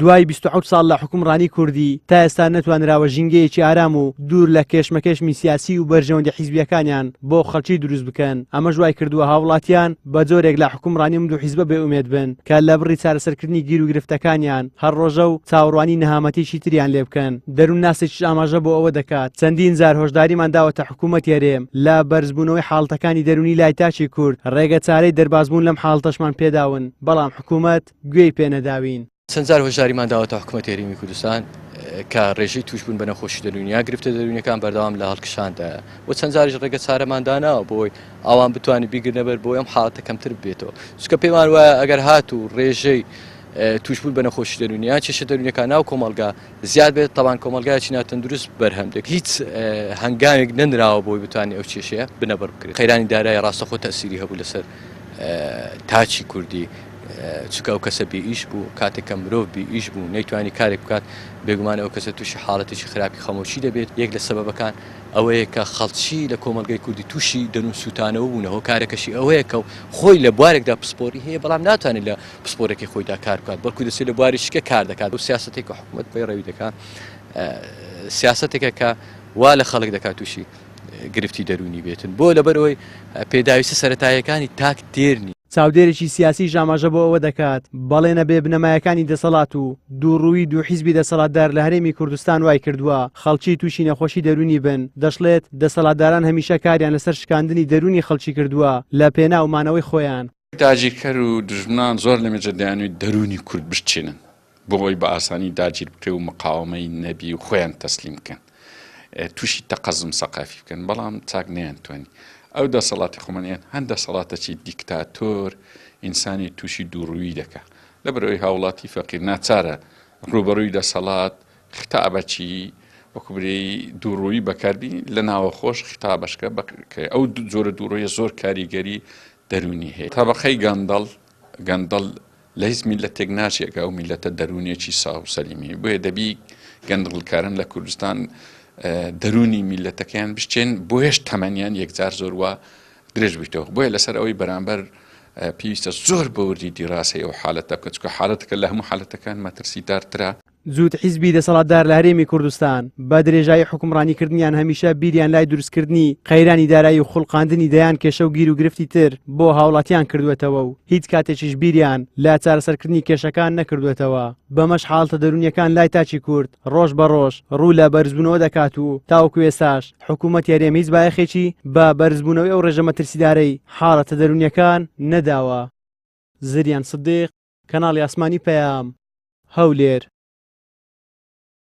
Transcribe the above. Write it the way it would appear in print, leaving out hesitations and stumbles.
دوای 27 ساڵ لە حوکمڕانی کوردی تا ئێستا نەتوانراوە ژینگەیەکی ئارام و دوور لە کێشمەکێشمی سیاسی و بەرژەوەندی حیزبییەکانیان بۆ خەڵکی دروست بکەن، ئەمەش وای کردووە هاوڵاتیان بە جۆرێک لە حوکمڕانی ئەم دوو حیزبە بێ ئومێد بن کە لە بڕی چارەسەرکردنی گیروگرفتەکانیان هەر ڕۆژە و چاوەڕوانی نەهامەتیی تریان لێ بکەن. دەروونناسێکیش ئاماژە بۆ ئەوە دەکات، چەندین جار هۆشداریمان داوەتە حکوومەتی هەرێم لە بەرزبوونەوەی حاڵەتەکانی دەروونی لای تاکی کورد، ڕێگە چارەی دەربازبوون لەم حاڵەتەشمان پێداون، بەڵام حکوومەت گوێی پێنەداوین. چەند جار هۆشداریمان داوەتە حکومەتی هەرێمی کوردستان کە ڕێژەی تووشبوون بە نەخۆشی دەروونی یا گرفتە دەروونیەکان بەردەوام لە هەڵکشاندایە و چەند جاریش ڕێگە چارەمان داناوە بۆی ئەوان بتوانین بیگرنەبەر بۆی ئەم حاڵەتە کەمتر ببێتەوە چونکە پێمان وایە ئەگەر هاتوو ڕێژەی تووشبوون بە نەخۆشی دەروونی یان کێشە دەروونیەکان ناو کۆمەڵگا زیاد بێت تەوان کۆمەڵگایکی ناتەندروست بەرهەم دێت هیچ هەنگاوێک نەنراوە بۆی بتوانێت ئەو کێشەیە بنەبڕ بکرێت قەیرانی دارایی ڕاستەخۆ تەسیری هەبوو لەسەر تاکی کوردی چونکە ئەو کەسە بێ ئیش بوو کاتێک کە مرۆڤ بێ ئیش بوو نەیتوانی کارێک بکات بێگومان ئەو کەسە تووشی حاڵەتێکی خراپی خەمۆکی دەبێت یەک لە سەبەبەکان ئەوەیە کە خەڵکی لە کۆمەڵگەی کوردی تووشی دەروون سووتانەوە بوونە هۆکارەکەشی ئەوەیە کە خۆی لە بوارێکدا پسپۆری هەیە بەڵام ناتوانێت لە پسپۆرەکەی خۆیدا کار بکات بەڵکو دەچێت لە بواری شکە کار دەکات و سیاسەتێک کە حکوومەت پەیڕەوی دەکات سیاسەتێکە کە وا لە خەڵک دەکات تووشی گرفتی دەروونی بێتن بۆ لەبەرئەوەی پێداویستە سەرەتاییەکانی تاک تێر نین. چاودێرێکی سیاسیش ئاماژە بۆ ئەوە دەکات، بەڵێنە بێ بنەمایەکانی دەسەڵات و دووڕوویی دوو حیزبی دەسەڵاتدار لە هەرێمی کوردستان وایکردووە خەڵکی تووشی نەخۆشی دەروونی بن، دەشڵێت، دەسەڵاتداران هەمیشە کاریان لەسەر شکاندنی دەروونی خەڵکی کردووە لە پێناو مانەوەی خۆیان. داگیرکەر و دوژمنان زۆر لەمێژە دەیانویت دەروونی کورد بشچێنن بۆ ئەوەی بە ئاسانی داگیر بکرێ و مقاوەمەی نەبی و خۆیان تەسلیم بکەن تووشی تەقەزم سەقافی بکەن بەڵام چاک نەیانتوانی ئەو دەسەڵاتی خۆمانیان هەند دەسەڵاتەکی دیکتاتۆر ئینسانی تووشی دووڕووی دەکا لەبەرئەوەی هاوڵاتی فەقیر ناچارە ڕووبەڕووی دەسەڵات خیتابەکی وەکو برێی دووڕووی بەکاربینی لە ناوەخۆش خیتابەشکە بەکە ئەو جۆرە دووڕوویە زۆر کاریگەری دەروونی هەیە تەبەقەی گەندەڵ گەندەڵ لە هیچ میللەتێک ناچێ کە ئەو میللەتە دەروونێکی ساغ و سەلیمی هەیە بۆیە دەبی گەندڵکاران لە کوردستان دەروونی میللەتەکەیان بشچێن بۆیەش تەمەنیان یەکجار زۆر وا درێژ بوویتەوە بۆیە لەسەر ئەوەی بەرامبەر پێویستە زۆر بەوردی دیراسەی ئەو حالەتە بکە چونکە حالەتەکە لە هەموو حالەتەکان مەترسیدارترە. جووت حیزبی دەسەڵاتدار لە هەرێمی کوردستان بە درێژایی حوکمڕانیکردنیان هەمیشە بیریان لای دروستکردنی قەیرانی دارایی و خوڵقاندنی دەیان کێشە و گیروگرفتی تر بۆ هاوڵاتیان کردووەتەوە و هیچ کاتێکیش بیریان لە چارەسەرکردنی کێشەکان نەکردووەتەوە بەمەش حاڵتە دەروونیەکان لای تاکی کورد ڕۆژ بە ڕۆژ ڕوو لە بەرزبوونەوە دەکات و تاوەکو ئێستاش حکوومەتی هەرێم هیچ بایەخێکی بە بەرزبوونەوەی ئەو ڕێژە مەترسیدارەی حاڵەتە دەروونیەکان نەداوە. زریان سدیق، کەناڵی ئاسمانی پەیام، هەولێر.